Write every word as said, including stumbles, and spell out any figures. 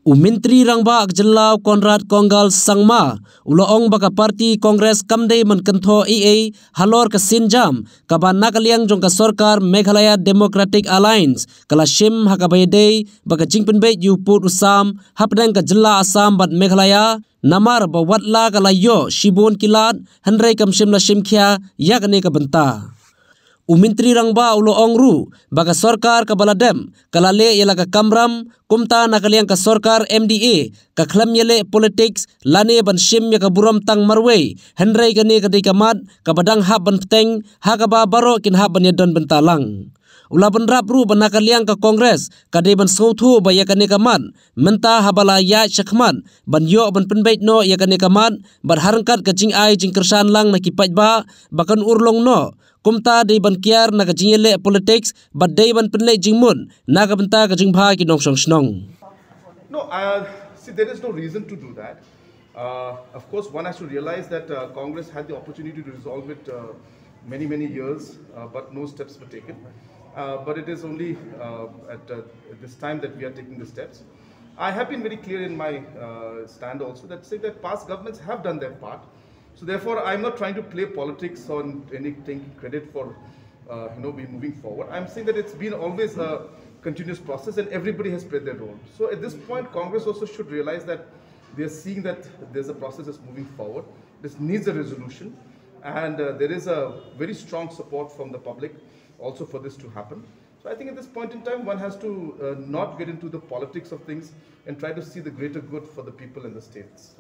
U Myntri Rangbah ka jylla u Conrad Kongkal Sangma u la ong ba ka party Congress kam dei ban kynthoh ei ei halor ka sienjam kaba na ka liang jong ka sorkar Meghalaya Democratic Alliance ka la shim ha kaba ïadei bad ka jingpynbeit ïa u pud u sam hapdeng ka jylla Assam bad Meghalaya, namar ba watla ka la ïoh shibun ki lad hynrei kam shym la shim khia ïa kane ka bynta. U Myntri Rangbah u la ong ruh ba ka sorkar kaba la dep ka la leh ïa la ka kamram, kumta na ka liang ka sorkar M D A ka khlem ïaleh politics lane ban shim ïa ka burom tang marwei, hynrei kane ka dei ka mat kaba dang hap ban bteng ha kaba baroh kin hap ban ïadon bynta lang. U la bynrap ruh ba na ka liang ka Congress ka dei ban sngewthuh ba ïa kane ka mat mynta haba la ïaid shakhmat ban ïoh ban pynbeit noh ïa kane ka mat bad ha ryngkat ka jingai jingkyrshan lang na ki paidbah ba kan urlong noh, kumta dei ban kiar na ka jingïaleh politics bad dei ban pynleit jingmut na ka bynta ka jingbha ki nongshong shnong. No, uh, see, there is no reason to do that. Uh, of course, one has to realize that uh, Congress had the opportunity to resolve it uh, many, many years, uh, but no steps were taken. Uh, but it is only uh, at, uh, at this time that we are taking the steps. I have been very clear in my uh, stand also that say that past governments have done their part. So therefore, I'm not trying to play politics on any taking credit for uh, you know, be moving forward. I'm saying that it's been always a continuous process and everybody has played their role. So at this point, Congress also should realize that they're seeing that there's a process that's moving forward. This needs a resolution, and uh, there is a very strong support from the public also for this to happen. So I think at this point in time, one has to uh, not get into the politics of things and try to see the greater good for the people and the states.